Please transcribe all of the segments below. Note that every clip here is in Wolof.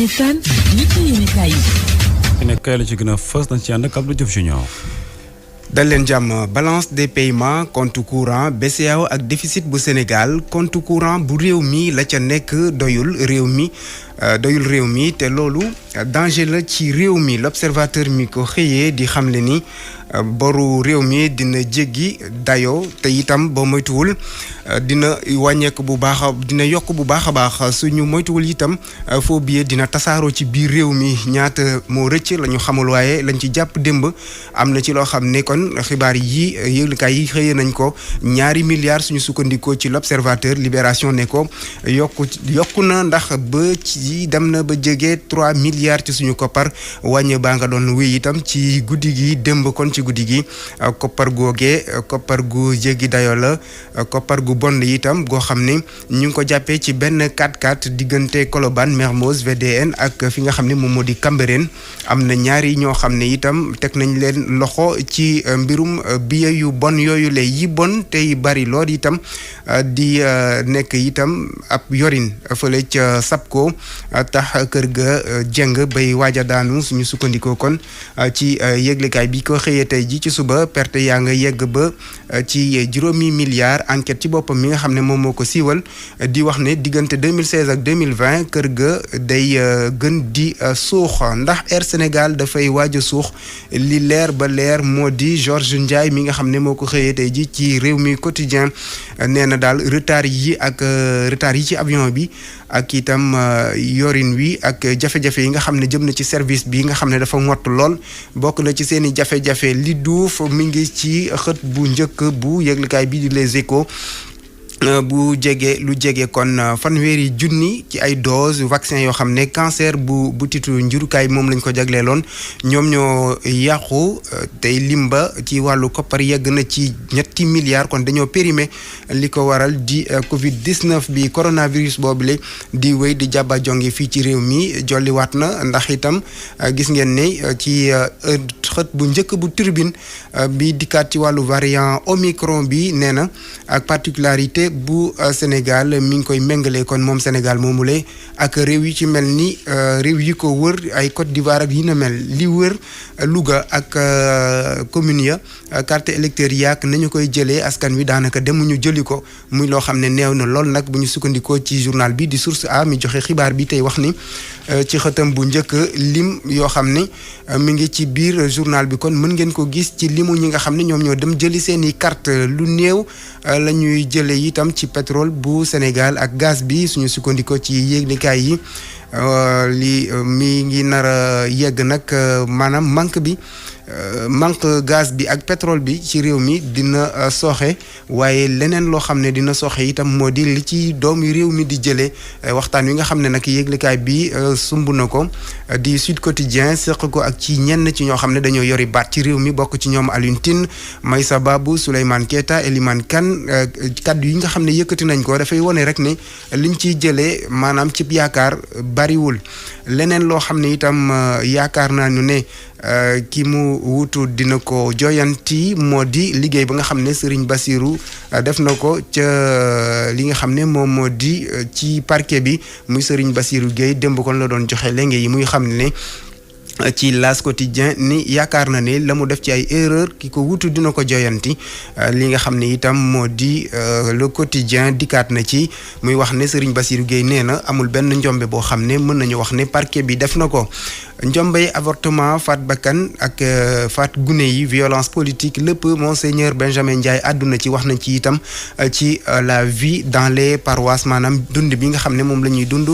Ucab FM nit ñi yéen kaay yi. ne kay la ci gën a fës nañ ci ànd ak Abdou Diouf Junior. dal leen jàmm balance des paiements compte courant BCEAO ak déficit bu Sénégal compte courant bu réew mi la ca nekk doyul réew mi te loolu danger la ci réew mi l'observateur mi ko xëyee di xamle ni boru réew mi dina jéggi dayoo te itam boo moytuwul dina wàññeeku bu baax a dina yokk bu baax a baax suñu moytuwul itam faux billet dina tasaaroo ci biir réew mi ñaata moo rëcc la ñu xamul waaye lañ ci jàpp démb am na ci loo xam ne kon xibaar yi yëglekaay yi xëyee nañ ko 2 milliards suñu sukkandikoo ci l'observateur libération ne ko yokku na ndax ba ci dem na ba jege 3 milliards ci suñu koppar wàññe baa nga doon wéy itam ci guddi gi démb kon ci guddi gi koppar googee koppar gu jéggi dayo la koppar gu bon itam goo xam ne ñu ngi ko jàppee ci benn 4x4 diggante Colobane Mermoz VDN ak fi nga xam ne moom moo di Cambérène am na ñaari ñoo xam ne itam teg nañ leen loxo ci mbirum billet yu bon yooyu la yi bon tey bari lool itam di nekk itam ab yorin fële ca SAPCO tax kër ga jeng bay waaja daanu suñu sukkandikoo kon ci yëglekaay bi ko xëyee tey ji ci suba perte yaa nga yegg ba ci 5 milliards enquête ci boppam mi nga xam ne moom moo ko siiwal di wax ne diggante 2016 ak 2020 kër ga day gën di suux ndax Air Sénégal dafay waaj a suux li leer ba leer moo di Georges Ndiaye mi nga xam ne moo ko xëyee tey ji ci réew mi quotidien nee na daal retard yi ci avion bi ak itam yorin wi ak jafe-jafe yi nga xam ne jëm na ci service bi nga xam ne dafa ngott lool bokk na ci seen i jafe-jafe li duuf mi ngi ci xët bu njëkk bu yëglekaay bi di Les Échos lu jege kon 1,000 junni ci ay doses vaccin yoo xam ne cancer bu butitu njurukaay moom lañ ko jagleeloon ñoom ñoo yàqu tey limba ci wàllu koppar yegg na ci 3 milliards kon dañoo périmé li ko waral di Covid 19 bi coronavirus boobule di wéy di jàbba jonge fii ci réew mi jolliwaat na ndax itam gis ngeen ne ci xët bu njëkk bu turbine bi dikkaat ci wàllu variant Omicron bi nee na ak particularité bu Sénégal mi ngi koy méngale kon moom Sénégal moomule ak réew yi ci mel ni réew yi ko wër ay Côte d'Ivoire ak yi na mel li wër Louga ak commune ya carte électeur yaak nañu koy jëlee askan wi daanaka demuñu jëli ko muy loo xam ne neew na lool nag bu ñu sukkandikoo ci journal bi di Source A mi joxe xibaar bi tey wax ni ci xëtam bu njëkk lim yoo xam ne mi ngi ci biir journal bi kon mën ngeen ko gis ci limu ñi nga xam ne ñoom ñoo dem jëli seeni carte lu néew la ñuy jëlee itam ci pétrole bu Sénégal ak gaz bi suñu sukkandikoo ci yéeglikaay yi li mi ngi nar a yegg nag maanaam manque gaz bi ak pétrole bi ci réew mi dina sooxe waaye leneen loo xam ne dina sooxe itam moo di li ci doomi réew mi di jëlee waxtaan wi nga xam ne nag yéeglikaay bi sumb na ko di Sud Quotidien seq ko ak ci ñenn ci ñoo xam ne dañoo yori baat ci réew mi bokk ci ñoom Alioune Tine Maïssa Babou Souleymane Keita Elimane Kane kaddu yi nga xam ne yëkkati nañ ko dafay wone rek ne liñ ciy jëlee maanaam cib yaakaar bariwul leneen loo xam ne itam yaakaar naa ñu ne ki mu wutu dina ko joyanti moo di liggéey ba nga xam ne Serigne Bassirou def na ko ca li nga xam ne moom moo di ci parquet bi muy Serigne Bassirou Gueye démb kon la doon joxe lenge yi muy xam ne ci L'As Quotidien ni yaakaar na ne la mu def ci ay erreur ki ko wutu dina ko joyanti li nga xam ne itam moo di Le Quotidien dikkaat na ci muy wax ne Serigne Bassirou Gueye nee na amul benn njombe boo xam ne mën nañu wax ne parquet bi def na ko njombay avortement faat bakkan ak faat gune yi violence politique lépp monseigneur Benjamin Ndiaye àdduna ci wax na ci itam ci la vie dans les paroisses maanaam dund bi nga xam ne moom la ñuy dund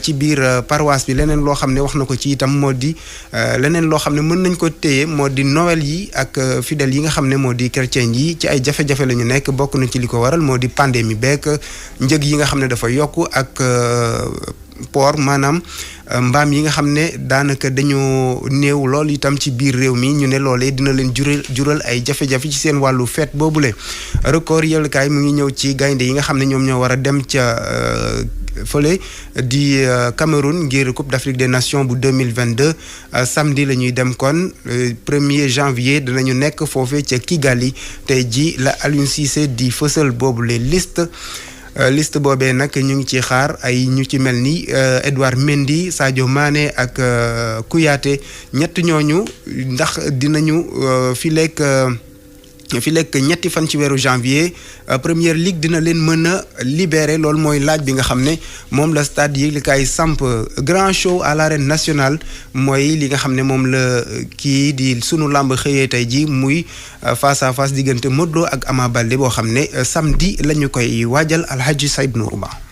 ci biir paroisse bi leneen loo xam ne wax na ko ci itam moo di leneen loo xam ne mën nañ ko téye moo di Noël yi ak fidèles yi nga xam ne moo di chrétien yi ci ay jafe-jafe la ñu nekk bokk na ci li ko waral moo di pandémie beek njëg yi nga xam ne dafa yokk ak port maanaam mbaam yi nga xam ne daanaka dañoo néew lool itam ci biir réew mi ñu ne loolee dina leen jural ay jafe-jafe ci seen wàllu fête boobule record yëlkaay mu ngi ñëw ci gaynde yi nga xam ne ñoom ñoo war a dem ca fële di Cameroun ngir Coupe d'Afrique des Nations bu 2022 samedi la ñuy dem kon 1er janvier dinañu nekk foofee ca Kigali tey ji la Aliou Cissé di fësal boobule liste liste boobee nag ñu ngi ci xaar ay ñu ci mel ni Edouard Mendy Sadio Mané ak Kouyaté ñett ñooñu ndax dinañu fi lekk ñetti fan ci weeru janvier Premier League dina leen mën a libérer loolu mooy laaj bi nga xam ne moom la stade yëglikaay samp grand show à l'arène nationale mooy li nga xam ne moom la kii di sunu làmb xëyee tey ji muy face à face diggante Modou Lo ak Ama Baldé boo xam ne samedi la ñu koy waajal Alhaji Saïd Nourou Ba